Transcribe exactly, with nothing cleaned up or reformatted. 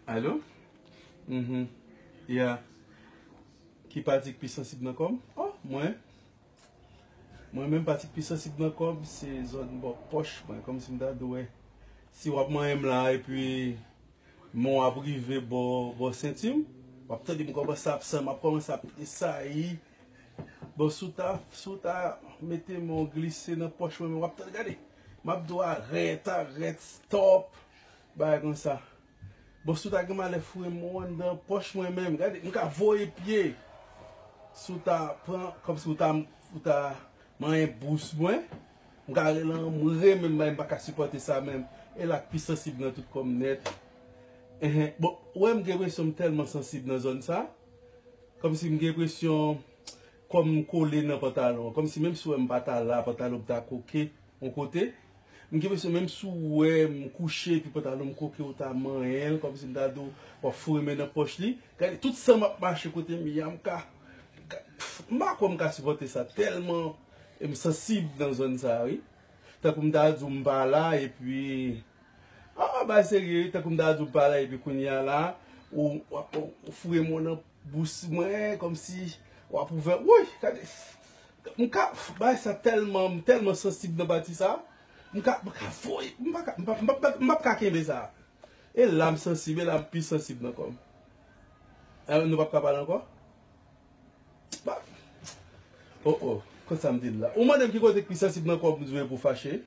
Alo? Mhm. Yeah. Ki pati k pi sansib nan kò m? Oh, mwen. Mwen menm, pati k pi sansib nan kò m se zòn bò pòch mwen. Kòmsi m ta dwe, si w ap manyen m la epi men w ap rive bò, bò senti m, w ap tande m kòmanse ap san, m ap kòmanse ap tresayi. Bon, si w ta, si w ta mete men w glise nan pòch mwen, men w ap tande, gade. M ap di w arèt, arèt, stop. Bagay konsa. Bon, si w ta gen malè foure men w anndan pòch mwen menm, gade, m ka voye pye. Si w ta pran, kòmsi w ta, w ta manyen bous mwen, m ka rele anmwe menm, m pa ka sipòte sa menm. E la k pi sansib nan tout kò m nèt. Enhen. Bon, ou wè m gen enpresyon m tèlman sansib nan zòn sa. Kòmsi m gen enpresyon kò m kole nan pantalon an. Kòmsi menm si w wè m pa ta la, pantalon m ta koke yon kote. M gen enpresyon menm si w wè m kouche epi pantalon m koke, ou ta manyen l, kòmsi m ta di w w ap foure men nan pòch li. Gade, tout san m ap mache kote m ye a, m ka, m ka, m pa kwè m ka sipòte sa. Tèlman m sansib nan zòn sa a, wi. Tankou m ta di w m pa la, epi, ah, bagay serye, wi. Tankou m ta di w m pa la, epi kounye a la, ou, w ap, ou foure men w nan bous mwen, kòmsi w ap ouvè. Woy, gade. M ka, bagay sa tèlman, m tèlman sansib nan pati sa. M ka, m ka voye, m pa ka, m pa, m pa, m pa, m p ap ka kenbe sa. E la m sansib, e la m pi sansib nan kò m. Eh, nou p ap ka pale ankò? Ba, oh, oh, kot sa m te di la? Ou mande m ki kote k pi sansib nan kò m, m di w e pou fache.